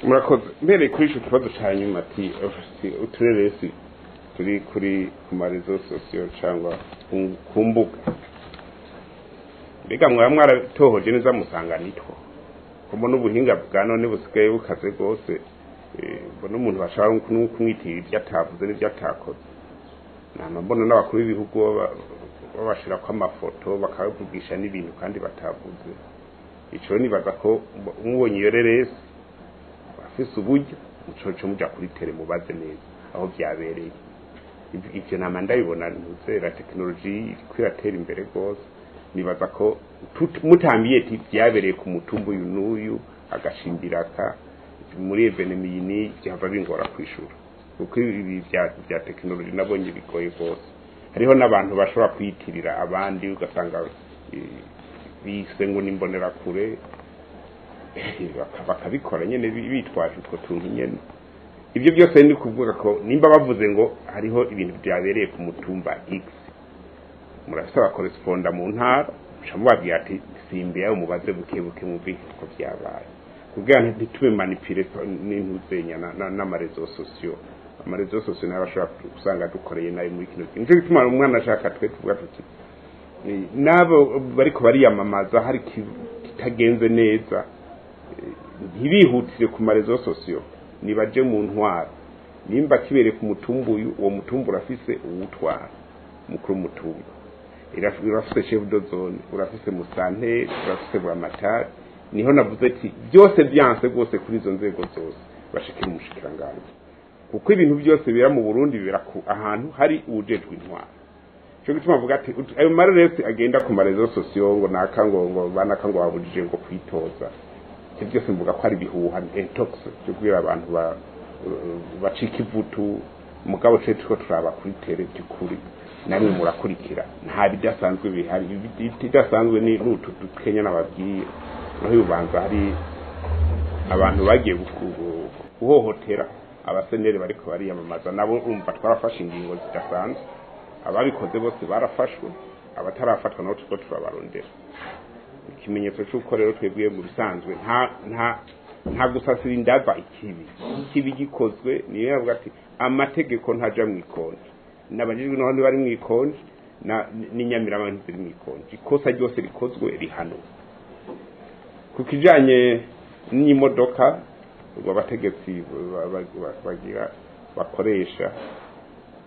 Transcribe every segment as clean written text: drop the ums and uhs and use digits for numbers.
Murakoze. Mbereye kuri ico kibazo ca nyuma, ati utureresi turi kuri ku ma réseaux sociaux cyangwa ku mbuga, mbega mwaba mwaratohoje neza musanga nitwo? Kuko n'ubuhinga bwa none busigaye bukaze rwose, mbona umuntu bashobora no kumwitirira ibyo atavuze n'ibyo atakoze. Nama mbona n'abakuru b'ibihugu babashirako amafoto, bakabavugisha n'ibintu kandi batavuze. Ico nibaza ko umubonye iyo reresi afise uburyo mucoco muja kuri terrain, mubaze neza aho vyabereye. Ivyo nama ndabibona, ntuzera technologie iriko iratera imbere rwose. Nibaza ko mutambiye ati vyabereye ku mutumba uyu n'uyu, agashimbiraka muri événement iyi n'iyi, vyahava bingora kwishura, kuko ibi vya technologie nabonye bigoye rwose. Hariho n'abantu bashobora kwiyitirira abandi, ugasanga bise ngo n'imbonerakure, bakabikora nyene bitwaje utwo tuntu nyene. Ibyo byose ni kuvuga ko nimba bavuze ngo hariho ibintu byabereye ku mutumba X, murafise aba correspondants mu ntara, muca mubabwira ati simbiye, mubaze buke buke, mwumve ko byabaye, kugira ntitube manipulés n'intuzenya n'ama réseaux sociaux. Ama réseaux sociaux nayo bashobora gusanga dukoreye nayo muri kino gihe. Nico gituma umwana ashaka twe tuvuga tuti n'abo bariko bariyamamaza, hari kitagenze neza, ntibihutire ku ma réseaux sociaux, nibaje mu ntwaro. Nimba kibereye ku mutumba uyu, uwo mutumba urafise uwutwara, umukuru w'umutumba, urafise chef de zone, urafise musanteri, urafise buramatari. Niho navuze ati byose byanse rwose kuri izo nzego zose, bashikira umushikiranganji, kuko ibintu byose bira mu Burundi bibera ku ahantu hari uwujejwe intwaro. Cyo gituma avuga ati ayo mareresi agenda ku ma réseaux sociaux ngo naka ngo banaka ngo babujije ngo kwitoza, ivyo byose mvuga ko ari ibihuha, intox cyo kubwira abantu bacika ivutu. Mugabo twe turiko turaba kuri terrain by'ukuri, namwe murakurikira, nta bidasanzwe bihari. Ibidasanzwe ni n'utu dukenya nababwiye, naho ubanza hari abantu bagiye guhohotera abaseneri bariko bariyamamaza. Nabo urumva twarafashe ingingo zidasanzwe, ababikoze bose barafashwe, abatarafatwa nabo turiko turabarondera. Ikimenyetso c'uko rero twebwe mu bisanzwe nta gusasira indava ikibi. Ikibi gikozwe, niyo yavuga ati amategeko ntaja mw'ikonji, n'abajijwe naho ntibari mw'ikonji, na n'inyamirama ntiziri mw'ikonji. Ikosa ryose rikozwe rihanwa. Ku kijanye n'imodoka ubwo abategetsi bagira bakoresha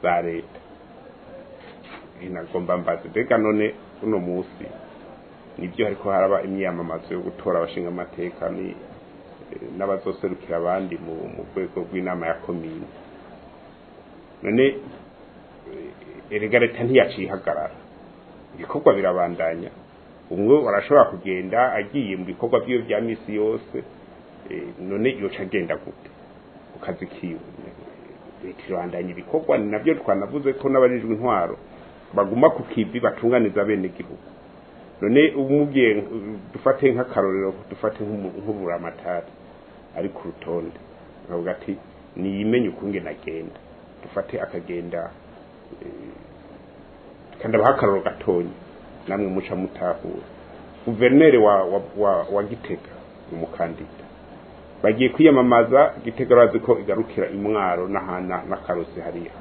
za leta, inagomba mbaze: mbega none uno munsi nibyo hariko haraba imyiyamamazo yo gutora abashinga amateka ni n'abazoserukira abandi mu rwego rw'inama ya komine, none erega leta ntiyaciye ihagarara? Ibikorwa birabandanya. Umwe arashobora kugenda agiye mu bikorwa vyiwe vya misi yose, none yoca agenda gute ku kazi kiwe? Leta irabandanya ibikorwa. Ni navyo twanavuze ko n'abajejwe intwaro baguma ku kivi, batunganiza bene gihugu. None umubwiye, dufate nk'akarorero, dufate nk'uburamatari ari ku rutonde, akavuga ati niyimenye ukungene agenda, dufate akagenda, kandi abaha akarorero gatonya namwe muca mutahura. Guverineri wa Gitega, umukandida, bagiye kwiyamamaza Gitega, urazi ko igarukira imwaro n'ahana n'akarusi hariya.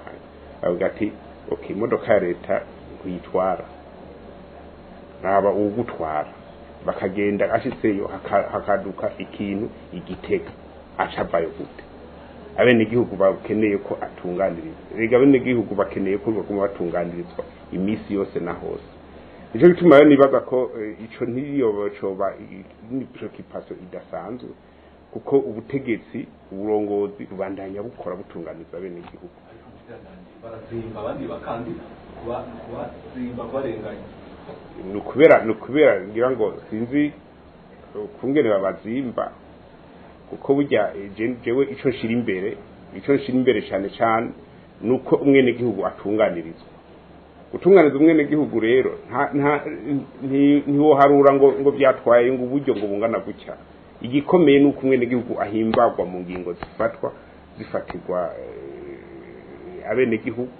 Bavuga ati okay, imodoka ya leta ntuyitwara, raba uwugutwara. Bakagenda, ashitseyo hakaduka ikintu igitega, acavayo gute? Abenegihugu bakeneye ko atunganirizwa. Rega abenegihugu bakeneye ko baguma batunganirizwa iminsi yose na hose. Nico gituma rero nibaza ko ico ntiyo coba préoccupation idasanzwe, kuko ubutegetsi, uburongozi bubandanya bukora, butunganiza abenegihugu. Barazimba abandi bakandida, kubazimba, kubarenganya. Ni ukubera ngira ngo sinzi ukungene babazimba, kuko burya jewe ico nshira imbere cane cane nuko umwenegihugu atunganirizwa. Gutunganiza umwenegihugu rero nta ntiwoharura ngo byatwaye ngo uburyo ngo bungana gutya. Igikomeye ni uko umwenegihugu ahimbagwa mu ngingo zifatwa, zifatirwa abenegihugu.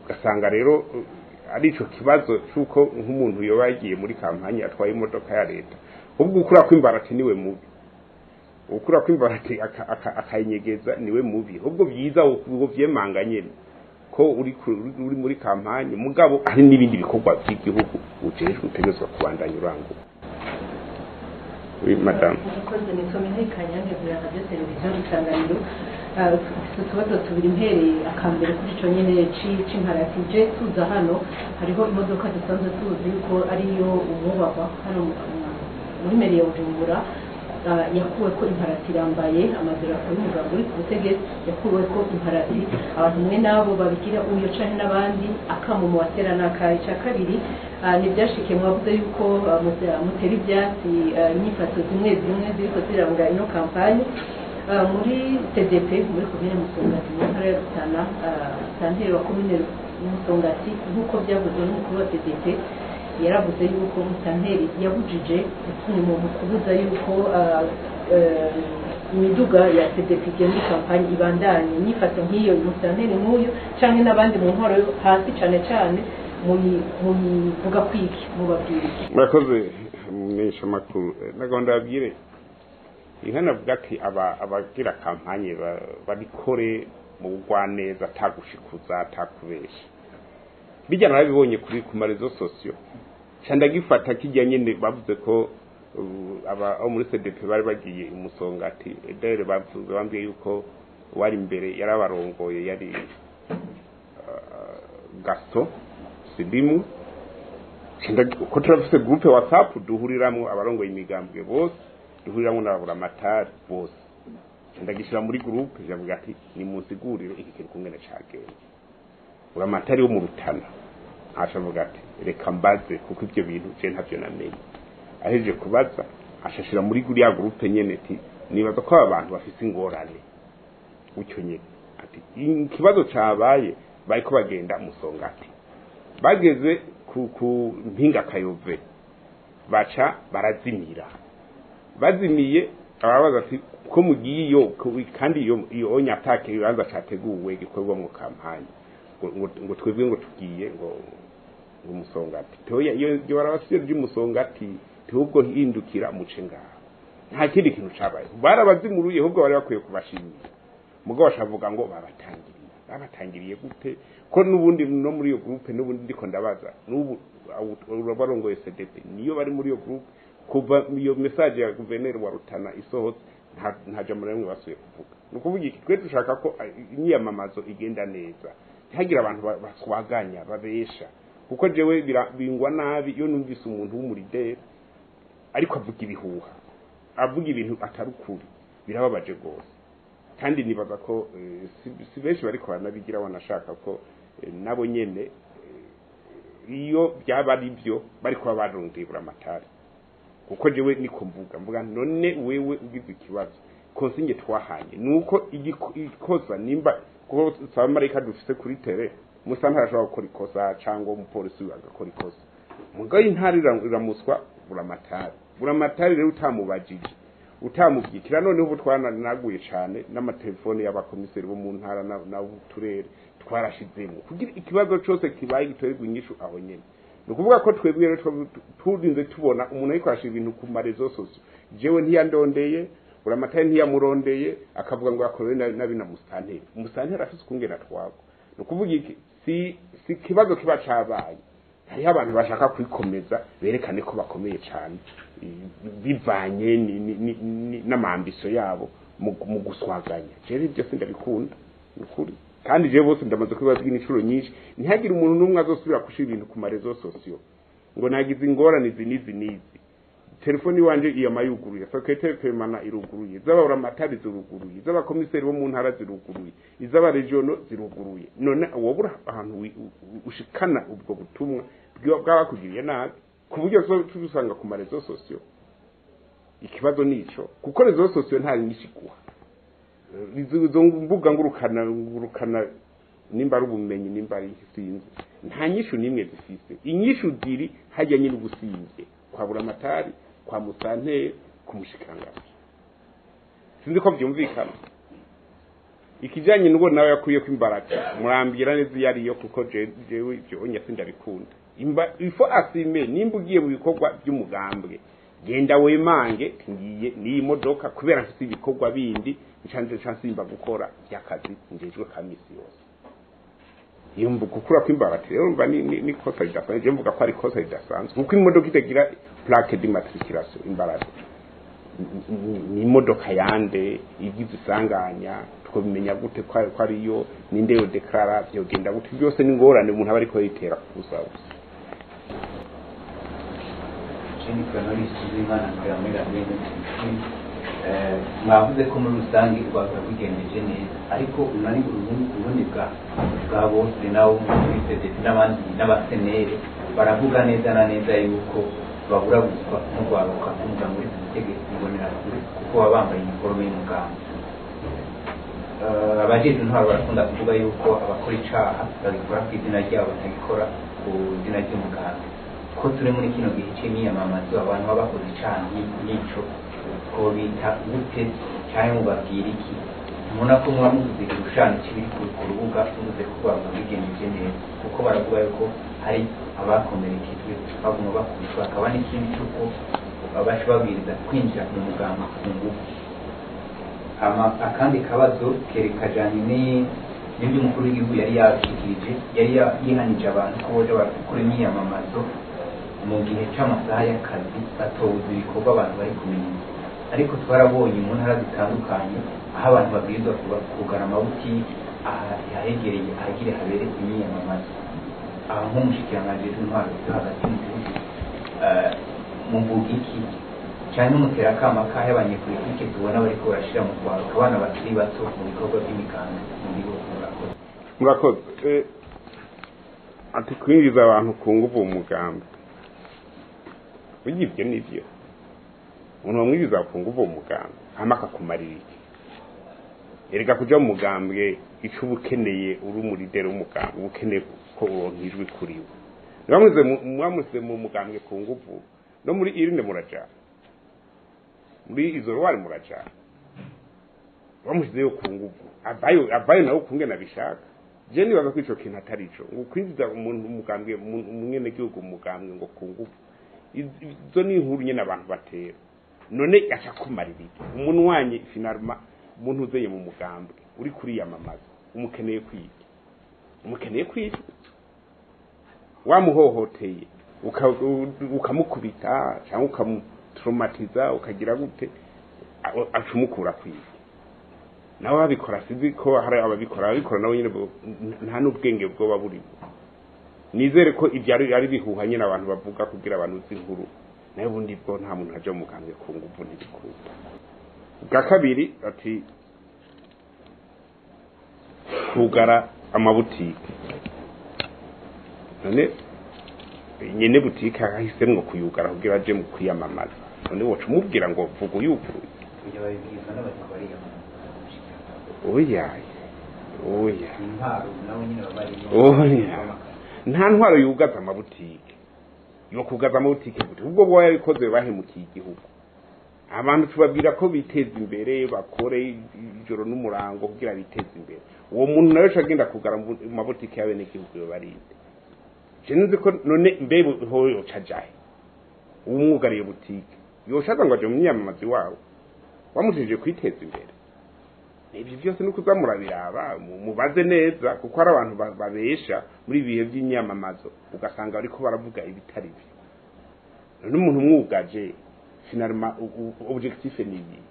Ugasanga rero ari ico kibazo c'uko nk'umuntu yoba yagiye muri campagne atwaye imodoka ya leta, ubwo ukura kw'imbarati niwe mubi. Ukura kw'imbarati akayinyegeza niwe mubi. Ahubwo byiza ubwo vyemanga nyene ko uri muri kampanye, mugabo hari n'ibindi bikorwa by'igihugu ujejwe utegerezwa kubandanya urangura. Oui, madame. Murakoze. Nitwa Mihaye Kanyange, nkorera Radio Televiziyo Isanganiro. Mfise utubazo tubiri. Mpereye akambere kuri ico nyene c'imparati. Je tuza hano hariho imodoka dusanzwe tuzi ko ariyo umwubahwa hano muri mairie ya Bujumbura, yakuweko imparati, irambaye amadarapo y'umugabo uri ku butegetsi, yakuweko imparati. Abantu mwe nabo babigira uyo canke n'abandi, akamo mu batera n'akayi. Ica kabiri, ntibyashikiye mwavuze yuko mutera ivyatsi inyifato zimwe zimwe ziriko ziranga ino campagne. Muri CDP muri komine Musongati mu ntara ya Rutana, santeri wa komine Musongati, nk'uko byavuzwe n'umukuru wa CDP, yaravuze yuko musanteri yabujije, yatumye umuntu kubuza yuko imiduga ya CDP igiye muri campagne ibandanye. Inyifato nk'iyo, musanteri nk'uyu canke n'abandi mu ntwaro yo hasi cane cane, muyivuga kwiki, mubabwira iki? Murakoze, mumenyesha makuru. Nagomba ndababwire inka navuga ati abagira campagne babikore mu bugwaneza, atagushikuza, atakubesha. Bijya narabibonye kuri ku ma réseaux sociaux, ca ndagifata kijya nyene bavuze ko aba abo muri CDP bari bagiye umusongati. D'ailleurs bavuze, bambwiye yuko wari imbere yarabarongoye yari Gaston Sidimu. Ko turafise groupe WhatsApp duhuriramwo abarongoye imigambwe bose, duhuriramwo n'ababuramatari bose, ndagishira muri groupe, ndavuga ati nimunsigurire iki kintu kungene cagenze. Buramatari wo mu Rutana ashavuga ati reka mbaze, kuko ivyo bintu je ntavyo namenye. Ahejeje kubaza ashashira muri guriya groupe nyene ati nibaza ko aba bantu bafise ingorane gutyo nyene. Ati ikibazo cabaye, bariko bagenda Musongati, bageze ku mpinga Kayove baca barazimira. Bazimiye ababaza ati ko mugiye iyo kandi iyo onya atake ibibanza categuwe gikorwamo campagne, ngo twebwe ngo tugiye ngo Musongati. Toya, iyo barabasiye ry'umusongati, ahubwo hindukira muce ngaho. Nta kindi kintu cabaye, barabazimuruye, ahubwo bari bakwiye kubashimira. Mugabo bashavuga ngo babatangiriye. Babatangiriye gute ko n'ubundi no muri iyo groupe n'ubundi ndiko ndabaza n'ubu barongoye CDP niyo bari muri iyo groupe? Kuva iyo message ya gouverneur wa Rutana isohotse, nta jambo rimwe basuye kuvuga. Ni ukuvuga iki? Twe dushaka ko imyiyamamazo igenda neza, ntihagire abantu baswaganya, babesha, kuko jewe bingwa nabi iyo numvise umuntu w'umu leader ariko avuga ibihuha, avuga ibintu atari ukuri. Birababaje rwose. Kandi nibaza ko si benshi bariko baranabigira. Wanashaka ko nabo nyene iyo byaba ari byo bari kuba barondeye buramatari, kuko jewe niko mvuga none wewe ugize ikibazo, consigne twahanye nuko ikosa nimba kuko samarika dufise kuri terrain, musa ntarashobora gukora ikosa cyangwa umupolisi agakora ikosa, mugabo intara iramuswa buramatari. Buramatari rero utamubajije, utamubyikira, noneho ubu twananaguye cyane n'amatelefone y'abakomiseri bo mu ntara n'uturere twarashizemo, kugira ikibazo cyose kibaye gitorerwa inyishu aho nyene. Ni ukuvuga ko twebwe rero turinze tubona umuntu ariko arashira ibintu ku ma réseaux sociaux, jewe ntiyandondeye, buramatari ntiyamurondeye, akavuga ngo yakorewe nabi na musitanteri. Umusitanteri afise ukungena twagwa. Ni ukuvuga iki? Si ikibazo kiba cabaye, hariho abantu bashaka kwikomeza, berekane ko bakomeye cyane bivanye n'amambiso yabo mu guswaganya. Jewe ibyo sindabikunda, ni ukuri. Kandi jewe bose ndamaze kubibabwira inshuro nyinshi, ntihagire umuntu n'umwe azosubira gushira ibintu ku ma réseaux sociaux ngo nagize ingorane izi n'izi n'izi. Telefoni iwanje iyama yuguruye, secrétaire permanent iruguruye, iz'ababuramatari ziruguruye, iz'abakomiseri bo mu ntara ziruguruye, iz'abaregiono ziruguruye. None wobura ahantu ushikana ubwo butumwa bw'abakugiriye nabi ku buryo tuzusanga ku ma réseaux sociaux? Ikibazo nico, kuko réseaux sociaux nta nyinshi guha izo mbuga ngurukana, nimba ari ubumenyi, nimba ari sinzi, nta nyishu nimwe zifise. Inyishu ziri hajya nyine ubusinze kwa buramatari, kwa musanteri, ku mushikiranganji. Sinzi ko byumvikana. Ikijanye n'ubwo nawe yakwiye ko imbaraka, murambwira neza iyo ariyo, kuko jewe ibyo onya sindabikunda. Imba ifo asime nimba ugiye mu bikorwa by'umugambwe. Genda wemange ngiye n'iyi modoka kubera mfite ibikorwa bindi ncanze nsansimba gukora by'akazi njejwe ka misi yose. Iyo mvuga gukura kw'imbarati rero mva ni kosa ridasanzwe. Je mvuga ko ari kosa ridasanzwe kuko imodoka itagira plaque d'immatriculation, imbarati ni imodoka yande igize isanganya, twabimenya gute ko ariyo? Ninde yo déclara? Byogenda gute? Byose ni ngorane umuntu aba ariko yitera kubusa busa. Jennifer Norris Tuzimana, nkorera muri radiyo. Mwavuze ko muri rusange urwaruka rwigendeje neza, ariko unani ubundi bwa bose nabo muri CDP n'abandi n'abasenere baravuga neza na neza yuko baburabuzwa n'urwaruka nk'umugambi uri ku butegetsi, imbonerakure, kuko baba bambaye iniforume y'umugambi. Abajejwe intwaro barakunda kuvuga yuko abakora icaha babikora ku izina ryabo, batagikora ku izina ry'umugambi. Ko turi muri kino gihe c'imyiyamamazo, abantu baba bakoze icaha nk'ico twobita gute canke mubabwira iki? Mubona ko muba muvuze igishushanyo kibiri ku rubuga, muvuze ko urwaruka rwigenjeje neza, kuko baravuga yuko hari abakomerekejwe, baguma bakubitwa, hakaba n'ikindi c'uko baca babwiriza kwinjira mu mugambwe ku ngufu. Hama akandi kabazo kerekajanye n'ibyo umukuru w'igihugu yari yashikirije, yari yihanije abantu ko boja barakora imyiyamamazo mu gihe c'amasaha y'akazi, batobuza ibikorwa abantu bari ku mirimo. Ariko twarabonye mu ntara zitandukanye aho abantu babwirizwa kugara amabutiki ahegereye ahagire habere imyiyamamazo. Aho nk'umushikiranganji w'intwaro yo hagati mu gihugu, muvuga iki cyane? Mutera akama kahe abanyepolitike tubona bariko barashira mu kwaruka abana bakiri bato mu bikorwa by'imigambwe mu gihugu? Murakoze. Murakoze. Ati kwinjiza abantu ku nguvu mu mugambi, burya ibyo nibyo, umuntu bamwinjiza ku nguvu mu mugambi hama akakumarira iki? Erega kuja mu mugambwe, ico uba ukeneye uri umurideri w'umugambwe, uba ukeneye ko uronka ijwi kuri we. Mwamuze mu mugambwe ku nguvu, no muri urne murajana, muri isoloir murajana. Bamushyizeyo ku nguvu, avayo, avayo nawe ukungene abishaka. Je nibaza ko ico kintu atari ico, ngo kwinjiza umuntu umugambwe, umwenegihugu mu mugambwe ngo ku nguvu. Izo ni inkuru nyene abantu batera. None aca kumarira iki umunwanyi? Finalement, umuntu uzeye mu mugambwe uri kuriyamamaza, umukeneye kwiga, umukeneye kwiga. Wamuhohoteye, ukamukubita cyangwa ukamutraumatiza, ukagira gute, aca umukura kwiga. Nabo babikora, sinzi ko hari ababikora nabo nyine nta n'ubwenge bwoba burimo. Nizere ko ibyo ari bihuha nyine abantu bavuga kugira abantu uzi inkuru. Nayo ubundi bwo nta muntu aja mu mugambwe ku nguvu, ntibikunda. Bwa kabiri, ati kugara amabutike. None nyene butike ahisemwo kuyugara kugira aje mu kwiyamamaza, none woca umubwira ngo vuga uyuguruye? Ibyo babibwirizwa n'abariko bariyamamaza. Oya, oya. Intwaro nabo nyine baba barimo. Oya, nta ntwaro yugaza amabutike. Yo kugaza amabutike gute? Ubwo bwo yabikoze bahemukiye igihugu. Abantu tubabwira ko biteza imbere, bakore ijoro n'umurango kugira biteze imbere. Uwo muntu nawe agenda kugara mu mabutike y'abenegihugu, yo barinde? Je nzi ko none mbe ho yoca jahe umwugariye butike? Yoshaza ngo aje mu myamamazi wawe wamujije kwiteza imbere? Ibyo byose ni ukuza murabiraba, mubaze neza, kuko hari abantu babesha muri ibihe by'imyamamazo, ugasanga bariko baravuga ibitari byo. None umuntu umwugaje, finalement objectif ni iyi?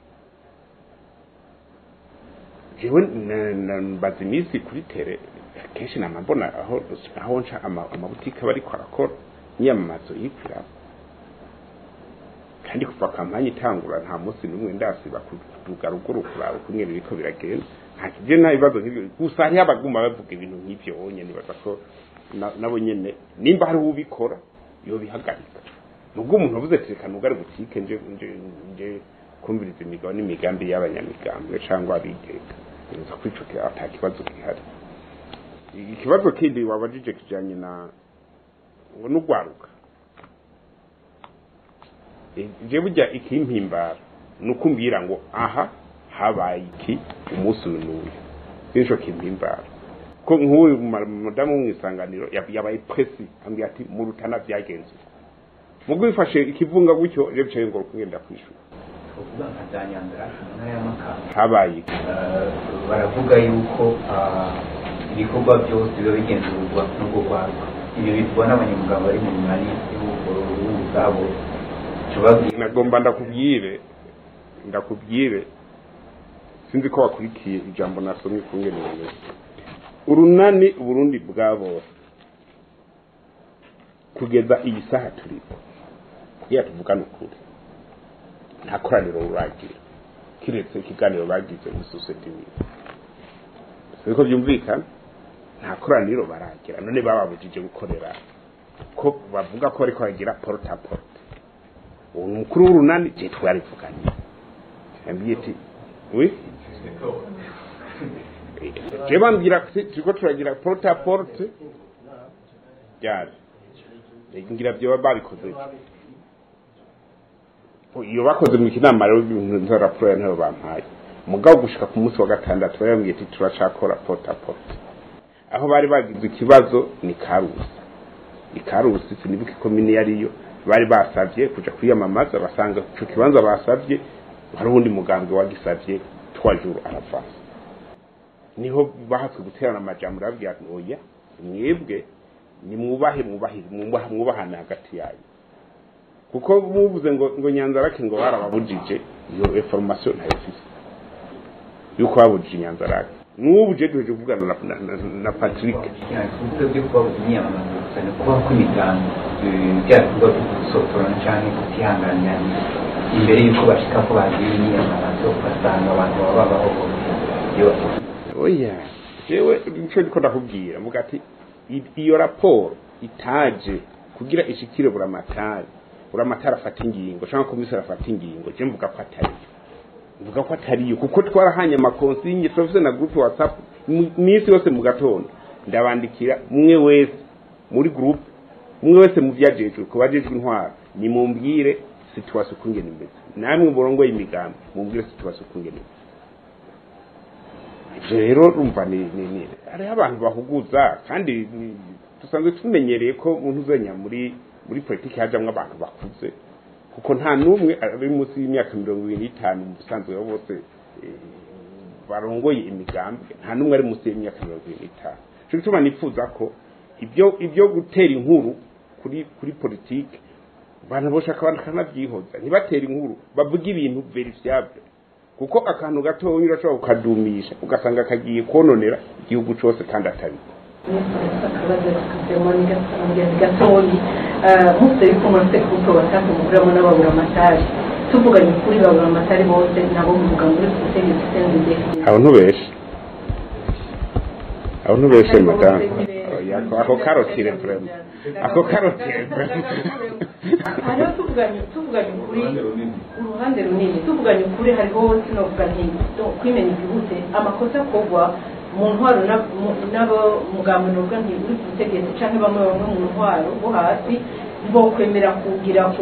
Jewe mbaza iminsi kuri terrain, kenshi nama mbona aho nca amabutike aba ariko arakora, imyamamazo iriko. Kandi kuva campagne itangura, nta munsi n'umwe ndasiba kuduga ruguru kuraba uko ingene biriko biragenda. Nta kije, nta bibazo nk'ivyo. Gusa hariho abaguma bavuga ibintu nk'ivyo onye, nibaza ko nabo nyene nimba hariho ubikora yobihagarika. Nubwo umuntu avuze ati reka nugare butike nje kumviriza imigabo n'imigambi y'abanyamigambwe cyangwa abigenga, nibaza ko ico ata kibazo gihari. Ikibazo kindi wabajije kijanye na ngo n'ugwaruka. Je burya ikimpimbara ni ukumbwira ngo aha habaye iki umunsi uyu n'uyu, nico kimpimbara. Ko nk'uyu mudamu wo mw'isanganiro yabaye précis, ambwira ati mu Rutana byagenze uko. Mugo bifashe ikivunga gutyo je bicaye ngo kugenda kwishura. Tuvuga nka za Nyanza ntara ya Makamba habaye baravuga yuko ibikorwa byose biba bigenzurwa n'ubwo rwaruka. Ibyo bivugwa n'abanyamugabo bari mu mwanya w'ubwabo. Nagomba ndakubwire sinzi ko wakurikiye ijambo nasomye kungene bimeze. Urunani Burundi bwa bose kugeza iyi saha turiko kugira tuvugane ukuri nta koraniro ruragira kiretse ikiganiro bagize muri sosiyete siko byumvikana nta koraniro baragira. None bababujije gukorera ko bavuga ko ariko bagira porte à porte. Uwo mukuru w'urunani je twarivuganye yambwiye ati oui je bambwira turiko turagira porte à porte ryari ngira byo babikoze iyo bakoze mu kinama rero ibintu raporo ya ntayo bampaye. Mugabo gushika ku munsi wa gatandatu yambwiye ati turacakora porte à porte. Aho bari bagize ikibazo ni Karusi. Ikarusi sinibuka komine yariyo bari basavye kuja kwiyamamaza basanga ico kibanza basavye hari uwundi mugambwe wagisavye 3 jours à l'avance. Niho bahatswe guterana amajambo rabwiye ati oya mwebwe ni mwubahe mwubahana hagati yanyu. Kuko muvuze ngo Nyanza Rake ngo barababujije iyo information ntayo mfise yuko babujije Nyanza Rake. N'ubu je duheje kuvugana na Patrick kuvuga byo kubabuza imyamamazo gusa ni kubaho kw'imigambi bya bikorwa byo gusotorana canke kutihanganirana imbere y'uko bashika ko bagiye imyamamazo basanga abantu baba babahohoteye. Oya jewe nico ndiko ndakubwira mvuga ati iyo raporo itaje kugira ishikire buramatari afata ingingo cyangwa komiseri afata ingingo je mvuga ko atari mvuga ko atariyo kuko twarahanye amakonsinye turafise na groupe WhatsApp misi yose mu gatondo ndabandikira mwe wese muri groupe mwe wese mu vyajejwe kubajejwe intwaro ni mumbwire situation kungene imeze namwe murongo y'imigambi mumbwire situation kungene imeze. Rero rumva ni ari abantu bahuguza kandi dusanzwe tumenyereye ko umuntu uzenya muri politiki hajamwe abantu bakuze kuko nta numwe ari munsi y'imyaka 25 mu busanzwe bose barongoye imigambi nta numwe ari munsi y'imyaka 25. Cyo gituma nifuza ko ibyo gutera inkuru kuri politiki abantu boshaka bakanavyihoza ntibatera inkuru bavuga ibintu verifiable kuko akantu gato urashobora kukadumisha ugasanga kagiye kononera igihugu cose kandi atabiko. Mufite yuko murafite groupe WhatsApp muhuriramo n'ababuramatari tuvuganye ukuri baburamatari bose nabo muvuga muri butegetsi CNDD. Abo ntubeshe madame ako karotire vraiment ako karotire vraiment. Hariho tuvuganye ukuri uruhande runini tuvuganye ukuri hariho sinovuga nti kwimenya igihute amakosa akorwa mu ntwaro n'abo mugambo novuga nti uri ku butegetsi canke bamwe mu ntwaro bo hasi bo kwemera kugira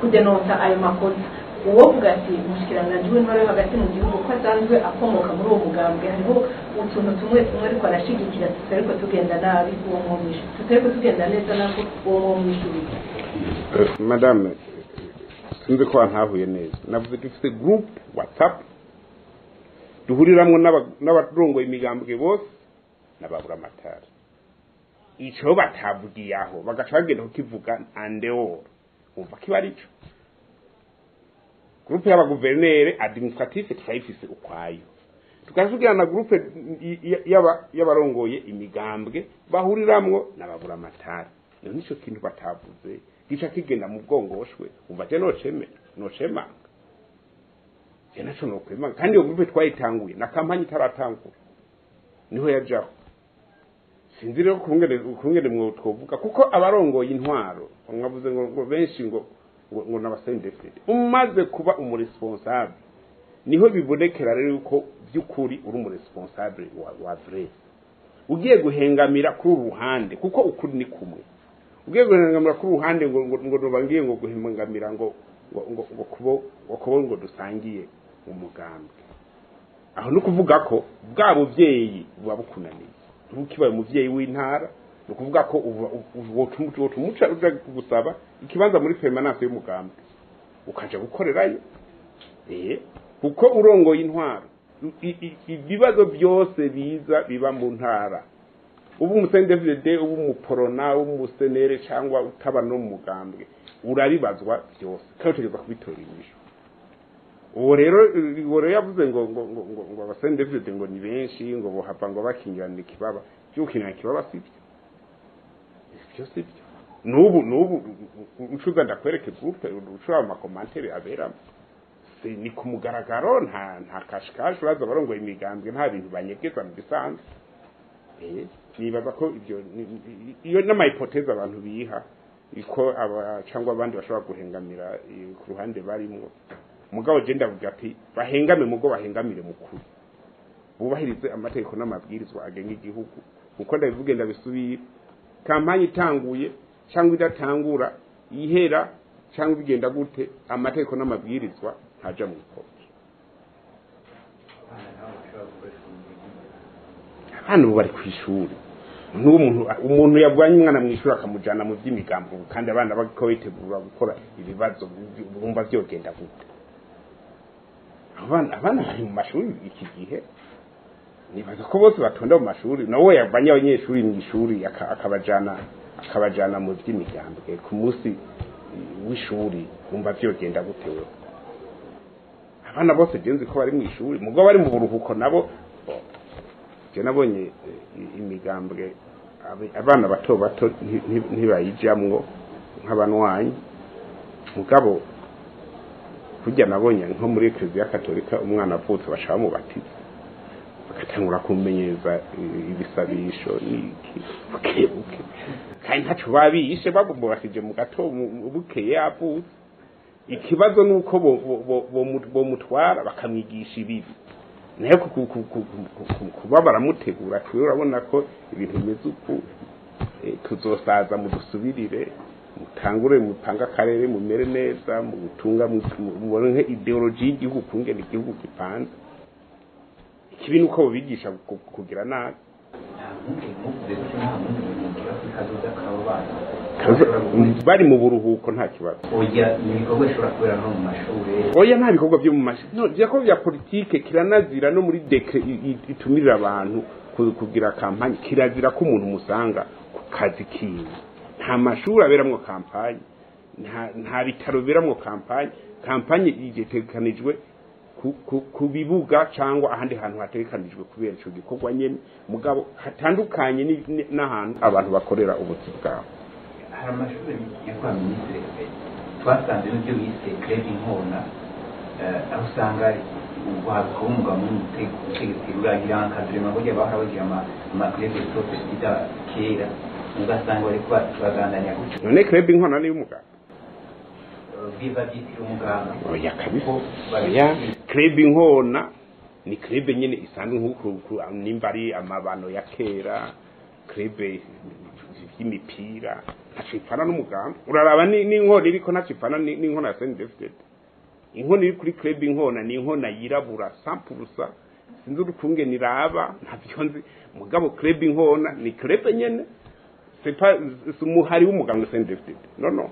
kudenonsa ayo makosa. Uwovuga ati umushikiranganji w'intwaro yo hagati mu gihugu ko asanzwe akomoka muri uwo mugambwe hariho utuntu tumwe tumwe ariko arashigikira tutariko tugenda nabi uwo mwomwishu tutariko tugenda neza nako uwo mwomwishubiza. Madame sinzi ko ntahuye neza navuze dufite group WhatsApp duhuriramwo n'abarongoye imigambwe bose n'ababuramatari ico batavugiye aho bagaca bagenda kukivuga andeor umva kiba arico. Groupe y'abaguverinere administratif turayifise ukwayo tukavugira na groupe y'abarongoye imigambwe bahuriramwo n'ababuramatari. Nico kintu batavuze gica kigenda mu bwongoshwe umva je nocemanga je naco nokwemanga kandi iyo groupe twayitanguye na kampanye itaratangura niho yajaho. Sinzi rero kungene mwo twovuga kuko abarongoye intwaro mwavuze ngo benshi ngo n'abasendefide umaze kuba umuresponsable niho bibonekera rero yuko by'ukuri uri umuresponsable wa vrai ugiye guhengamira kuri ruhande kuko ukuri ni kumwe ugiye guhengamira kuri ruhande ngo rubangiye ngo guhengamira ngo ngo kubo ngo dusangiye umugambwe aho no kuvuga ko bwa buvyeyi buba bukunaniye ntukibaye umuvyeyi w'intara Ni ukuvuga ko wotumuca uja gusaba ikibanza muri permanence y'umugambwe, ukaja gukorerayo, kuko urongoye intwaro, ibibazo byose biza biba mu ntara, ubu umu CNDD-FDD, ubu umuporona, ubu umusenere cyangwa utaba no mu mugambwe, urabibazwa byose kandi utegerezwa kubitora inyishu. Uwo rero yavuze ngo aba CNDD-FDD ngo ni benshi, ngo bohava ngo bakingirana ikibaba. Byo gukingirana ikibaba sibyo, ibyo sibyo. N'ubu ucuza ndakwereke groupe, ucura ama commentaires aberamo, ni ku mugaragaro, nta kashikashi. Uraza barongoye imigambwe nta bintu banyegeza mu bisanzwe. Nibaza ko ibyo iyo n'ama hypothèses abantu biha iko aba cyangwa abandi bashobora guhengamira ku ruhande barimwo. Mugabo je ndavuga ati bahengame, mugo bahengamire mukuru, bubahirize amategeko n'amabwirizwa agenga igihugu. Uko ndabivuge ndabisubiye, campagne itanguye cyangwa idatangura, ihera cyangwa bigenda gute, amategeko n'amabwirizwa ntaja mu ikoti. Abana ubu bari ku ishuri. N'ubu umuntu yavanye umwana mu ishuri akamujana mu by'imigambo, kandi abana bariko bitegura gukora ibibazo, bumva vyogenda gute? Abana bari mu mashuri iki gihe, nibaza ko bose batonda mu mashuri. Nawe yavanye abanyeshuri mu ishuri akabajana mu by'imigambwe ku munsi w'ishuri, bumva vyogenda gute wewe? Abana bose genzi ko bari mu ishuri, mugo bari mu buruhuko nabo. Je nabonye imigambwe abana bato bato ntibayijamwo nk'abanwanyi, mugabo kurya nabonye nko muri Eklezia Katolika umwana avutse baca bamubatiza, bagatangura kumenyereza ibisabisho n'iki buke buke, kandi ntaco babishe, bamubatije mu gato bukeye avutse. Ikibazo nuko bomutwara bakamwigisha ibibi, nayo kuba baramutegura. Twe urabona ko ibintu bimeze uku, tuzosaza mudusubirire, mutangure mupanga akarere, mumere neza, mugutunga, mubone idéologie y'igihugu kungena igihugu gipanze. Ikibi nuko bobigisha kugira nabi. Bari mu buruhuko nta kibazo. Oya, ni ibikorwa bishobora kubera no mu mashuri. Oya, nta bikorwa byo mu mashuri. No, ibikorwa bya politike kiranazira no muri décret itumirira abantu kugira campagne. Kirazira ko umuntu musanga ku kazi kiwe. Nta mashuri aberamwo campagne, nta bitaro biberamwo campagne. Campagne itegekanijwe ku bibuga cyangwa ahandi hantu hategekanijwe kubera ico gikorwa nyene, mugabo hatandukanye n'ahantu abantu bakorera ubuzi bwabo. Hari amashuri nyakubahwa minisitiri twasanze n'ibyo bise club Inkona, aho usanga urwaruka w'umugabo n'umutegetsi ruragira encadrement, burya bahora bagira ama club stop sida kera, ugasanga bariko bagandanya gutyo. None club Inkona ni y'umugabo? Biba byitiriwe umuganga. Oya kabisa, oya. Club Inkona ni club nyene isanzwe, nk'uko nimba ari amabano ya kera, club y'imipira, ntaco ipfana n'umugambi. Uraraba n'inkona iriko, ntaco ipfana n'inkona ya CNDD-FDD. Inkona iri kuri club Inkona ni inkona yirabura 100%, sinzi urukungene iraba, ntavyo nzi, mugabo club Inkona ni club nyene, c'est pas umuhari w'umugambi CNDD-FDD. No,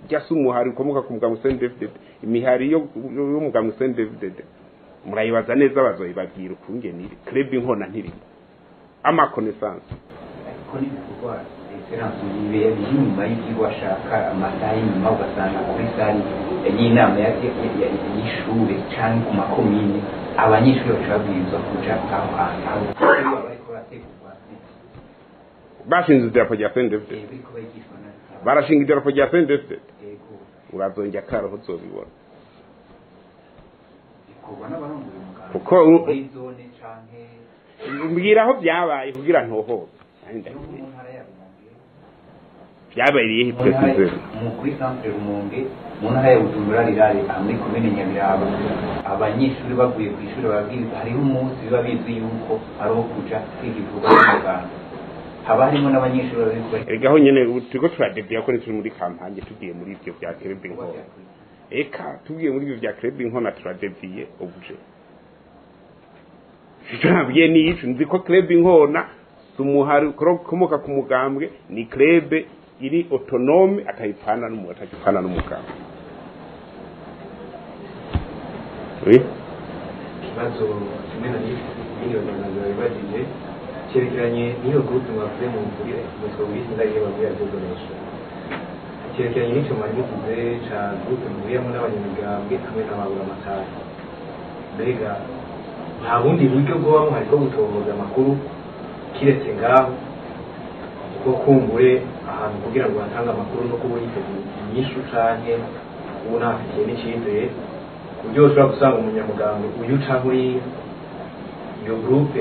rya si umuhari ukomoka ku mugambi CNDD-FDD. Imihari y'umugambi CNDD-FDD murayibaza neza, bazoyibabwira ukungene iri. Club Inkona ntirimo ama connaissance. Ariko n'ibikorwa reference bibera biri inyuma y'ibyigwa, ashaka amasaha y'inyuma, ugasanga kuri salle y'inama y'ishure canke ku makomine abanyeshuri baca babwirizwa kuja aho hantu aho bariko barategurwa. Bashinze idarapo rya CNDD-FDD? Biriko barigishwa na Barashinga idarapo rya CNDD-FDD? Yego. Urazongera karaho uzobibona. Bikorwa n'abarongoye umuganga Kuko muri zone canke mbwira aho byabaye kugira ntohoze. No mu ntara ya Rumonge. Byabereye he précisément? Mu kuri centre Rumonge, mu ntara ya Bujumbura Rurale, aha muri komine Nyabiraba, abanyeshuri bavuye ku ishuri bababwiriza hariho umunsi biba bizwi yuko ari uwo kuja kwiga ibikorwa by'umuganga, haba harimo n'abanyeshuri bariko Erega aho nyene ubu turiko turadeviya ko turi muri campagne, tugiye muri ivyo vya club Inkona. Eka, tugiye muri ivyo vya club Inkona turadeviye objet. Icyo nabwiye ni ico: nzi ko club Inkona Si umuhari ukomoka ku mugambwe, ni club iri autonome, atayipfana n'umugambwe, n'umugambwe. Oui. Ikibazo kimwe na n'iyo bagenzi babibajije cyerekeranye n'iyo groupe mwavuze mu mvugire mutwe ndagiye babwira byogoresha, cyerekeranye n'icyo mwari muvuze ca groupe muhuriyemo n'abanyamigambwe hamwe n'ababuramatari. Mbega nta bundi buryo bwoba buhari bwo gutohoza amakuru kiretse ngaho, kuko kumbure ahantu kugira ngo hatange amakuru no kuba yiteguye inyishu canke ubu ntafitiye n'icizere, ku buryo ushobora gusanga umunyamugambwe uyu canke uriya iyo groupe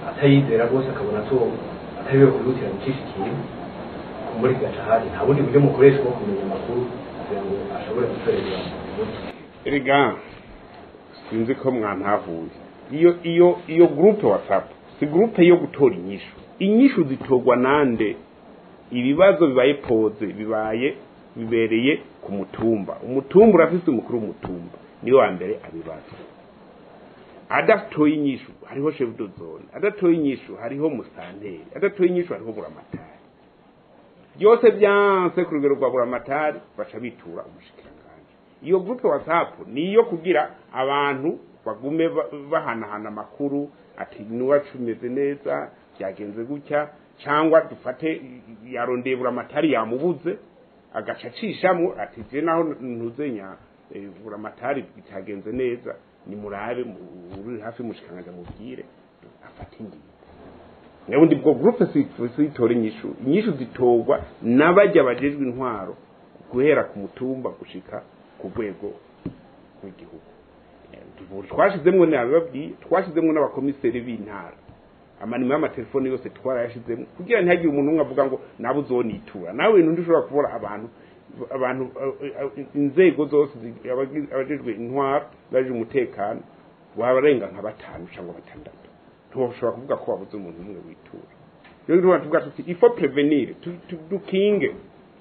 atayizera rwose, akabona to atariwe kwihutira gucisha ikintu kumbure kigaca ahandi? Nta bundi buryo mukoresha bwo kumenya amakuru kugira ngo ashobore gutorerwa umuti? Erega sinzi ko mwantahuye. Iyo groupe WhatsApp si groupe yo gutora inyishu. Inyishu zitorwa nande? Ibibazo bibaye posé, bibaye bibereye ku mutumba. Umutumba urafise umukuru w'umutumba, niwe wa mbere abibaza. Adatoye inyishu, hariho chef de zone. Adatoye inyishu, hariho musanteri. Adatoye inyishu, hariho buramatari. Byose byanse ku rugero rwa buramatari, baca bitura umushikiranganji. Iyo groupe WhatsApp niyo kugira abantu bagume bahanahana amakuru, ati niwacu umeze neza, byagenze gutya, cyangwa dufate yarondeye buramatari yamubuze, agaca acishamo ati je naho ntuzenya buramatari bitagenze neza, nimurabe uri hafi mushikanganje mubwire afate ingingo. Nabundi bwo groupe si itora inyishu. Inyishu zitorwa n'abajya bajejwe intwaro guhera ku mutumba gushika ku rwego rw'igihugu. Twashizemwo, nabibabwiye, twashizemwo n'abakomiseri b'intara. Amanimero y'amatelefoni yose twarayashizemwo kugira ntihagire umuntu umwe avuga ngo nawe uzonitura nawe. Ibintu ndishobora kubura abantu, inzego zose, abajejwe intwaro, abajejwe umutekano, wabarenga nka batanu cyangwa batandatu, ntiwashobora kuvuga ko wabuze umuntu umwe witura. Rero tuba tuvuga tuti il faut prévenir, dukinge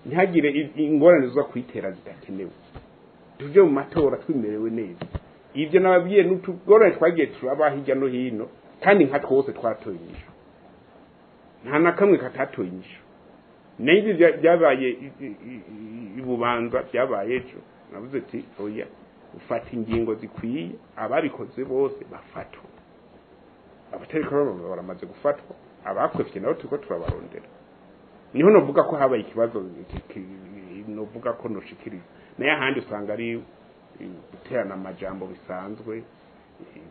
ntihagire ingorane zo kwitera zidakenewe, tuje mu matora twimerewe neza. Ibyo nababwiye n'utugorane twagiye turaba hirya no hino, kandi nka twose twaratoye inyishu, nta na kamwe katatoye inyishu. N'ibyo byabaye i Bubanza, byabaye ejo, navuze ati oya, ufata ingingo zikwiye, ababikoze bose bafatwa. Abatariko baramaze gufatwa, abakwefye nabo turiko turabarondera. Niho novuga ko habaye ikibazo novuga ko noshikiriza. Nayo ahandi usanga ari guterana amajambo bisanzwe.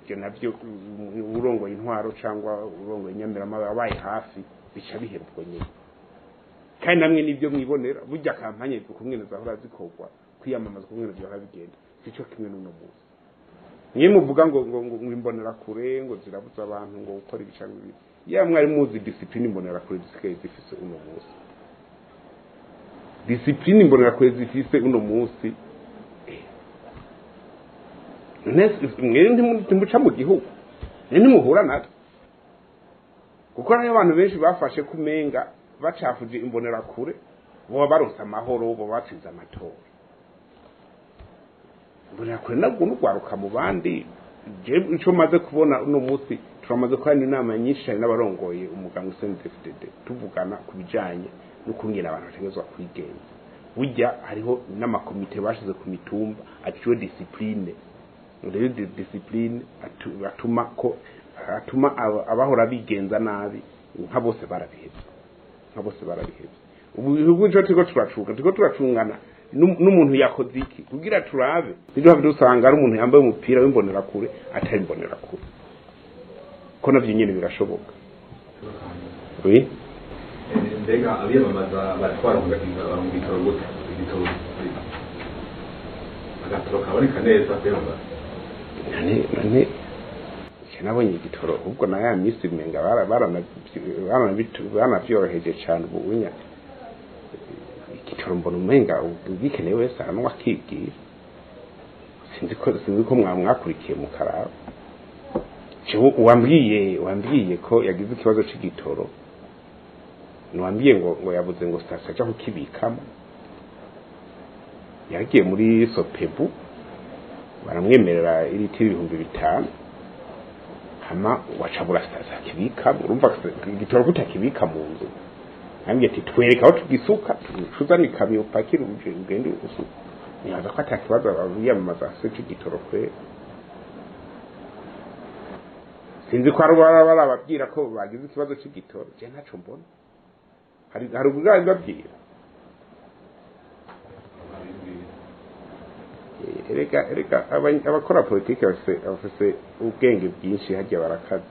Ibyo nabyo urongoye intwaro cyangwa urongoye inyamirama abaye hafi, bica bihera ubwo nyine. Kandi namwe nibyo mwibonera, burya campagne kumwe zahora zikorwa, kwiyamamaza kumwe zahora bigenda, sico kimwe n'uno munsi. Niyo muvuga ngo imbonera kure ngo zirabuza abantu ngo gukora ibi cyangwa ibi, ya mwari muzi discipline imbonera kure zisigaye zifise uno munsi? Discipline imbonera kure zifise uno munsi, mwe ntimuca mu gihugu, ntimuhura natwe, kuko hariho abantu benshi bafashe kumenga bacafuje imbonerakure boba baronse amahoro, boba batsinze amatora. Imbonerakure nabwo n'urwaruka mu bandi. Jewe ico maze kubona uno munsi, turamaze kubona inama nyinshi cyane n'abarongoye umugambwe CNDD-FDD, tuvugana ku bijanye n'ukungena abantu bategerezwa kwigenza. Burya hariho n'amakomite bashize ku mitumba aciwe discipline, rero discipline atuma ko atuma abahora bigenza nabi nka bose barabihevye, nka bose barabihevye. Ubu ibihugu ico turiko turacungana n'umuntu yakoze iki kugira turabe ntiduhave dusanga ari umuntu yambaye umupira w'imbonerakure atari imbonerakure, ko navyo nyene birashoboka, oui. Mbega abiyamamaza baratwara mu bitaro gute? Igitoro, agatoro kaboneka neza kwiyamamaza? None nje nabonye igitoro ahubwo na ya misi umenga baranavyoroheje cane. Ubunya igitoro mbona umenga ugikeneye wese aranwa akigira. Sinzi ko mwakurikiye mu karaba. Jewe uwambwiye ko yagize ikibazo c'igitoro nuwambwiye ngo yabuze ngo sasa aja kukibikamo, yagiye muri SOPEBU baramwemerera iritiro 5000. Hama wacabura sasa kibika, urumva igitoro kutakibika mu nzu. Ambye ati twereka aho tugisuka, tuzane ikamyo upakire uje ugende usuka. Nibaza ko atakibazo abiyamamaza se c'igitoro kwe. Sinzi ko barababwira ko bagize ikibazo c'igitoro, je ntaco mbona. Hari ubwayi babwira. Erega abakora politike bafise ubwenge bwinshi hajya barakaze.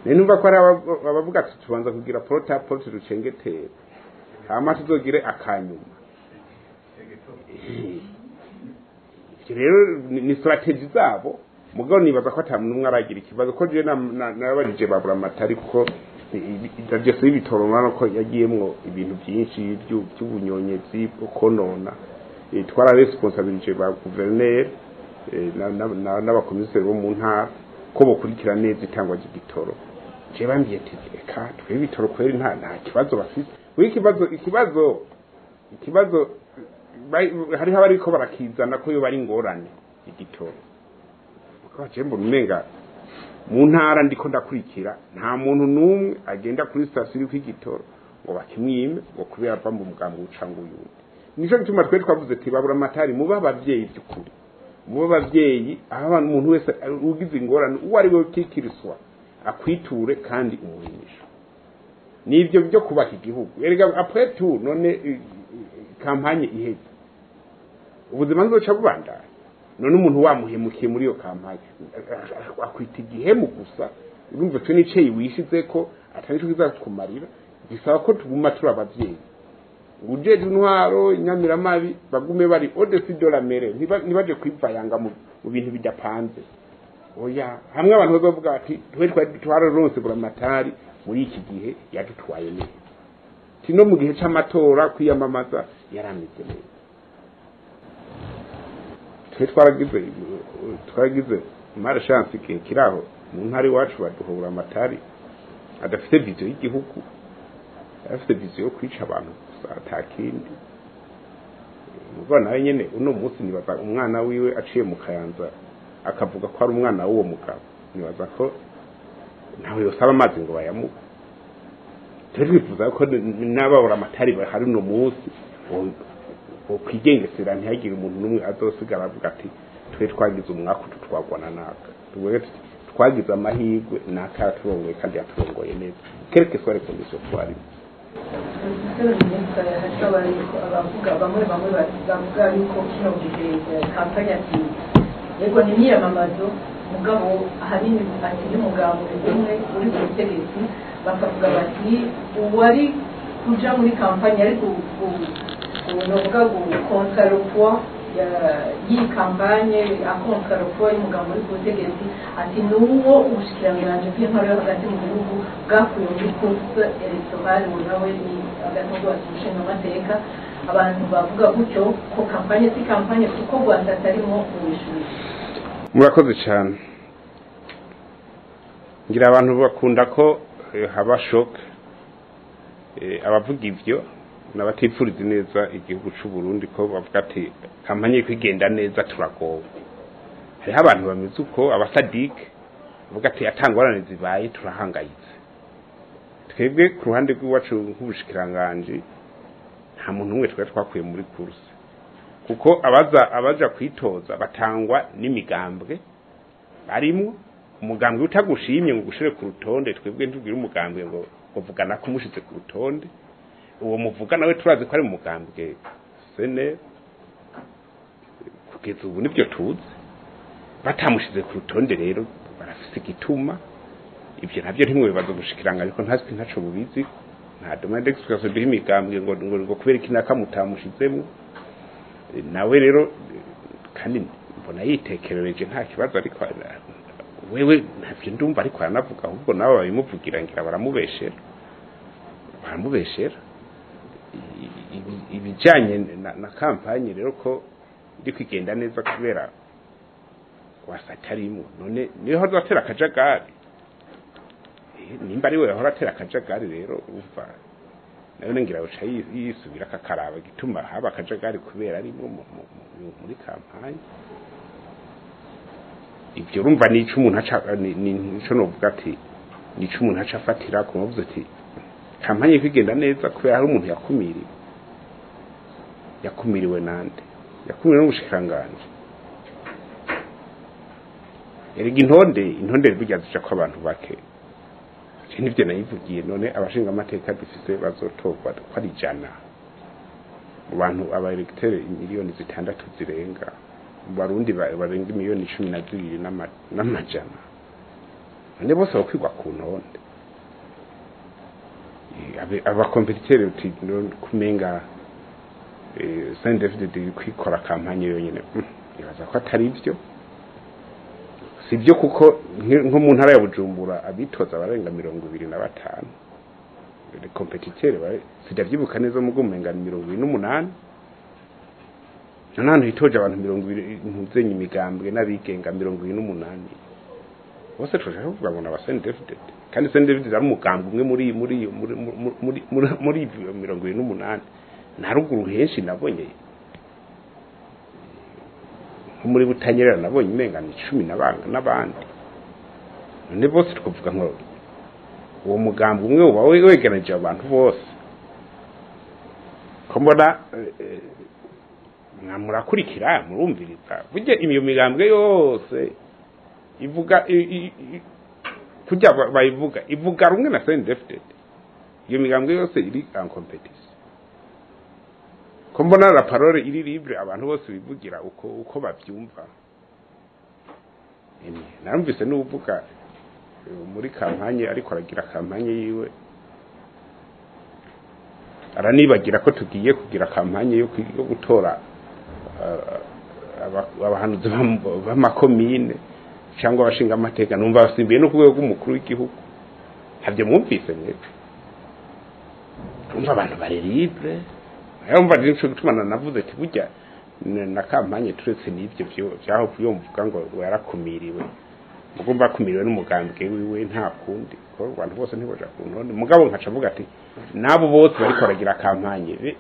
Numva ko ari abavuga ati tubanza kugira porta porte rucengetera, hama tuzogire akanyuma. Ivyo rero ni strategy zabo. Mugabo nibaza ko ata muntu aragira ikibazo, ko je nabajije babura amatari, kuko ivyo si ibitoro mwana ko yagiyemwo ibintu byinshi by'ubunyonyezi bwo konona. Twara responsabilité ba gouverneur n'abakomiseri bo mu ntara ko bokurikira neza itangwa ry'igitoro. Je bambwiye ati eka twe ibitoro kweri nta kibazo bafise. We ikibazo hariho abariko barakizana ko yo bari ngorane igitoro. Kuko je mbona umenga mu ntara ndiko ndakurikira nta muntu numwe agenda kuri station iri kw'igitoro ngo bakimwime ngo kubera ava mu mugambo ucanga uyundi. Nico gituma twe twavuze ati babura amatari muba abavyeyi by'ukuri, muba abavyeyi aho umuntu wese ugize ingorane uwo ari we kikiriswa akwiture kandi umuhimisha. Nivyo byo kubaka igihugu. Erega après tout none kampanye iheze, ubuzima nzoca bubandanya. None umuntu wamuhemukiye muri iyo kampanye akwita igihemu gusa, urumva twe nice wishize ko atari cyo kizakumarira. Bisaba ko tuguma turi abavyeyi. Ujeje intwaro inyamiramabi bagume bari au-dessus de la mêlée, ntibaje kwivayanga mu bintu bidapanze. Oya, hamwe abantu bazovuga ati twe twararonse buramatari muri iki gihe yadutwaye neza, tino mu gihe c'amatora kwiyamamaza yarameze neza. Twe twaragize malchance igihe kiraho mu ntara iwacu baduhura amatari adafite vision y'igihugu, afite vision yo kwica abantu gusa atakindi. Mugabo nawe nyene uno munsi nibaza umwana wiwe aciye mu Kayanza akavuga ko ari umwana w'uwo mugabo, nibaza ko nawe yosaba amazi ngo bayamuhe. Twifuza ko n'ababura amatari bahari uno munsi okwigengesera ntihagire umuntu n'umwe azosigara avuga ati twe twagize umwaka tutwagwana naka, twagize amahirwe naka yaturongoye kandi yaturongoye neza, quelque soit les conditions twarimo. Abavuga bamwe bavuga yuko kino gihe kampanye ati yego ni imyiyamamazo, mugabo ahanini ati n'umugambo umwe uri ku butegetsi, bakavuga bati uwari kuja muri kampanye ari novuga kontra le poids y'iyi kampanye, akontra le poids y'umugambo uri ku butegetsi, ati n'uwo ubushikiranganji bw'intwaro yo hagati mu gihugu bwakuye muri course électorale, ngo nawe ni agatongo umushingamateka. Abantu bavuga gutyo ko kampanye si kampanye kuko Rwanda atarimo ubishuye. Murakoze cyane. Ngira abantu bakunda ko haba shock, abavuga ivyo n'abatifuriza neza igihugu c'u Burundi, ko bavuga ati kampanye kwigenda neza turagowe. Hariho abantu bameze uko abasadike bavuga ati atangorane zibaye turahangayitse. Twebwe ku ruhande rw'iwacu nk'ubushikiranganji nta muntu umwe twari twakuye muri course, kuko abaza kwitoza batangwa n'imigambwe barimwo. Umugambwe utagushimye ngo ugushire ku rutonde, twebwe ntubwire umugambwe ngo uvugana ko umushize ku rutonde, uwo muvuga nawe turazi ko ari umugambwe sene kugeza ubu nibyo tuzi. Batamushize ku rutonde rero barafise igituma, ibyo nabyo ntimwe bibazo gushikiranga, ariko ntazwi ntaco bubizi, nta demande d'explication duha imigambwe ngo kubera iki naka mutamushizemo. Nawe rero kandi mbona yitekerereje nta kibazo, ariko wewe ntavyo ndumva ariko aranavuga, ahubwo nawe babimuvugira ngira baramubeshera. Ibijanye na kampanye rero ko iri kwigenda neza kubera wasatarimo, none niho azatera akajagari. Nimba ari we ahora atera akajagari rero uva nayo ngira uca yisubira akakaraba gituma haba akajagari kubera arimo muri kampanye. Ibyo urumva nico umuntu aca nico novuga ati nico umuntu aca afatira ku bavuze ati kampanye kwigenda neza kubera hari umuntu yakumiriwe. Yakumiriwe nande? Yakumiriwe n'ubushikanganje. Erega intonde burya zija ko abantu bake. Nivyo nayivugiye none abashinga amateka dufise bazotorwa ko ari 100 mu bantu aba electeur 6 miliyoni zirenga, mu Barundi barenga 12 miliyoni n'amajana. None bose bakwirwa ku ntonde? Aba compétiteurs uti kumenga CNDD-FDD kwikora campagne yonyene, ibaza ko atari ivyo, sibyo, kuko nko mu ntara ya Bujumbura abitoza barenga 25 les compétiteurs, sidavyibuka neza, mu gumenga 28. None hitoje abantu 20 ntuzenye imigambwe n'abigenga 28 bose, tushaka kuvuga ngo naba CNDD-FDD, kandi CNDD-FDD ari umugambwe umwe muri 28. Na ruguru henshi nabonye, nko muri Butanyerera nabonye imenga ni 10 n'abandi. None bose twavuga ngo uwo mugambi umwe uba wegeranije abantu bose? Ko mbona murakurikira, murumviriza, burya iyo migambwe yose ivuga kurya bayivuga, ivuga rumwe na CNDD-FDD. Iyo migambwe yose iri en compétition, ko mbona la parole iri libre, abantu bose bivugira uko bavyumva. Narumvise n'uvuga muri campagne, ariko aragira campagne yiwe, aranibagira ko tugiye kugira campagne yo gutora abahanuzi b'amakomine cyangwa abashinga amateka. Numva basimbiye no ku rwego rw'umukuru w'igihugu. Ntabyo mwumvise mwebwe? Umva, abantu bari libre. Umva, nico gituma navuze ati burya na campagne, turetse n'ibyo byaho mvuga ngo yarakumiriwe, mugomba akumiriwe n'umugambwe wiwe, nta kundi ko abantu bose ntiboja ku ntonde. Mugabo nkaca avuga ati nabo bose bariko baragira campagne,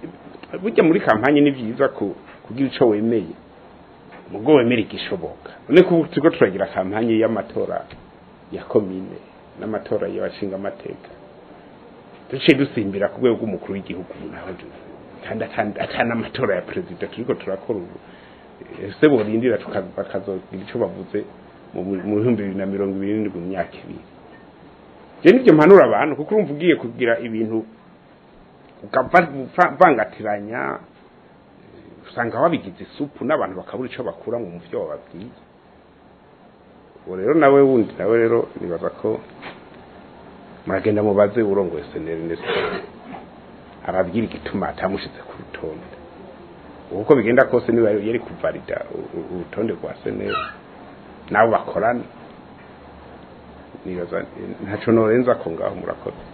burya muri campagne ni vyiza kugira ico wemeye, mugo wemera igishoboka. None ko turiko turagira campagne y'amatora ya komine n'amatora y'abashinga amateka, duciye dusimbira ku rwego rw'umukuru w'igihugu naho, kandi atana amatora ya perezida turiko turakora ubu, ese borindira bakazogira ico bavuze mu 2027, mu myaka 2? Je nivyo mpanura abantu, kuko urumva ugiye kugira ibintu ukavangatiranya, usanga wabigize isupu n'abantu bakabura ico bakura mu muvyo wababwiye. Uwo rero nawe wundi nawe rero nibaza ko muragenda mubaze urongoye CNL ababwira igituma atamushize ku rutonde. Uko bigenda kose, niba yari kuvalida urutonde rwa CNL nabo bakorana, nibaza ntaco norenza ko ngaho. Murakoze.